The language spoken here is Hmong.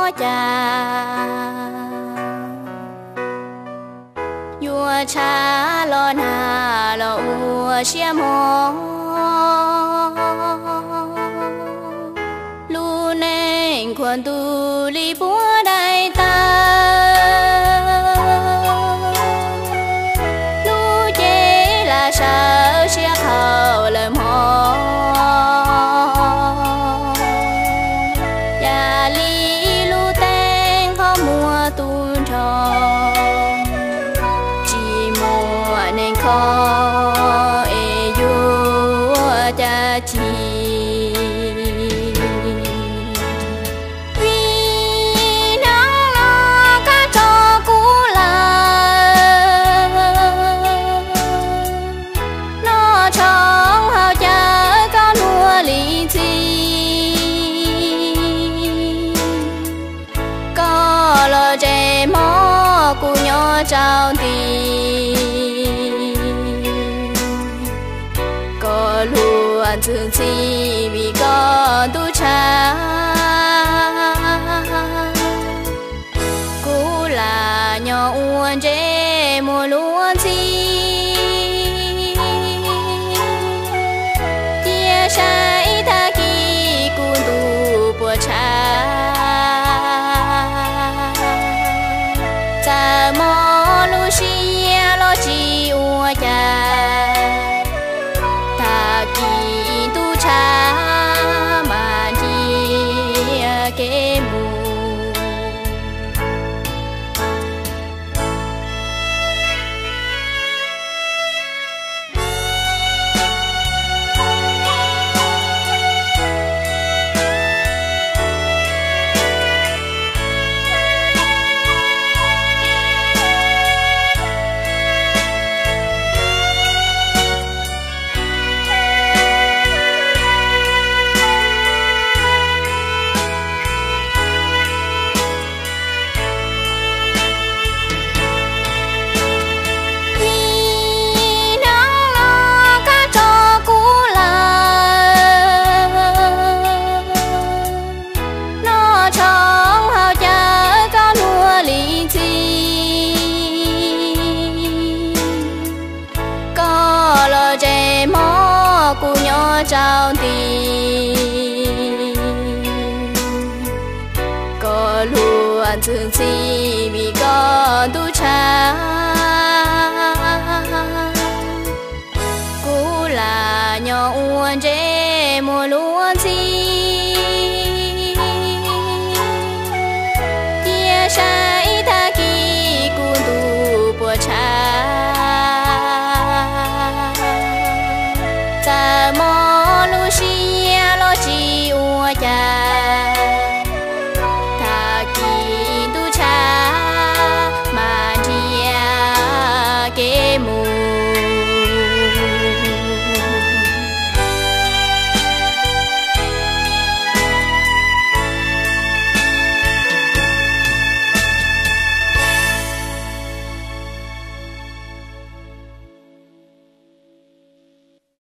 Cas yuav tshav los nag los ua siab mog. Lub neej khuam ntuj li puab daim tawv, lub cev lam sawv siab qaug lawm mog. Yam li lub teeb qhov muag tu nrho, tsis muaj neeg kho es yuav cas ci. Vim neeg los kab tso kuv lawm, noj tshoob haus cawv koj luag li ntxhi. Koj los tsev mob kuv nyob rau nti, koj luag ntxwg ntxhi vim koj ntuj tshav. Kuv lam nyob ua ntsej muag luag ntxhi, cia saib tag kis kuv ntuj puas tshav. Txawm mob lub siab los tsis ua cas, tag kis ntuj tshav mas ntiag kev mus. Vim neeg los kab tso kuv lawm, noj tshoob haus cawv koj luag li ntxhi. Koj los tsev mob kuv nyob rau nti, koj luag ntxwg ntxhi vim koj ntuj tshav. Kuv lam nyob ua ntsej muag luag ntxhi, cia saib tag kis kuv ntuj puas tshav. Txawm mob lub siab los tsis ua cas,